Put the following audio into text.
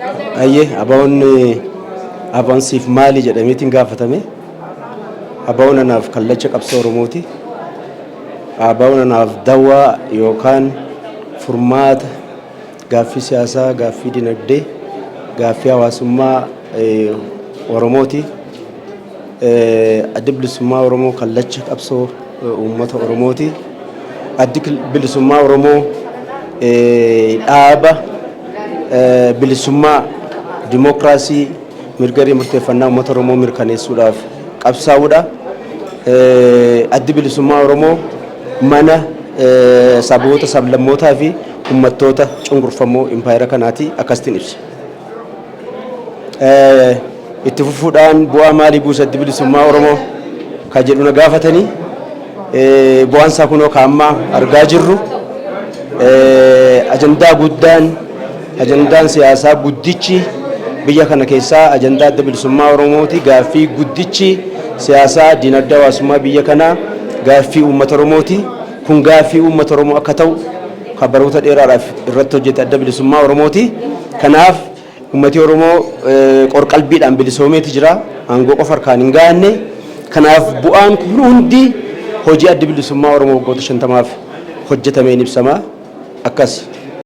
Ayyee, ABO'n ABO'n siif maali jedhameetiin gaafatame. ABO'n anaaf kallacha qabsoo Oromooti. ABO'n anaaf dawaa yookaan furmaata gaaffii siyaasaa, gaaffii dinagdee, gaaffii hawaasummaa Oromooti. Addi Bilisummaa Oromoo kallacha qabsoo uummata Oromooti. Addi Bilisummaa Oromoo dhaaba bilisummaa, dimookiraasii, mirga hiree murteeffannaa uummata Oromoo mirkaneessuudhaaf qabsaa'uudha. Addi Bilisummaa Oromoo mana saboota, sablammootaa fi uummattoota cunqurfamoo impaayera kanaati, akkasitiin ibsa. Itti fufuudhaan bu'aa maalii buusa Addi Bilisummaa Oromoo kan jedhu na gaafatanii, bu'aan isaa kunoo ka amma argaa jirru. Ajandaa guddaan, ajandaan siyaasaa guddichi biyya kana keessaa ajandaa Adda Bilisummaa Oromooti. Gaaffii guddichi siyaasaa, dinagdee, hawaasummaa biyya kanaa gaaffii uummata Oromooti. Kun gaaffii uummata Oromoo akka ta'u kan baroota dheeraadhaaf irratti hojjete Adda Bilisummaa Oromooti. Kanaaf uummati Oromoo qorqalbiidhaan bilisoomeeti jira. Aangoo qofa harkaan hin gahanne. Kanaaf bu'aan kun hundi hojii Addi Bilisummaa Oromoo waggoota 50f hojjetameen ibsama. Akkas.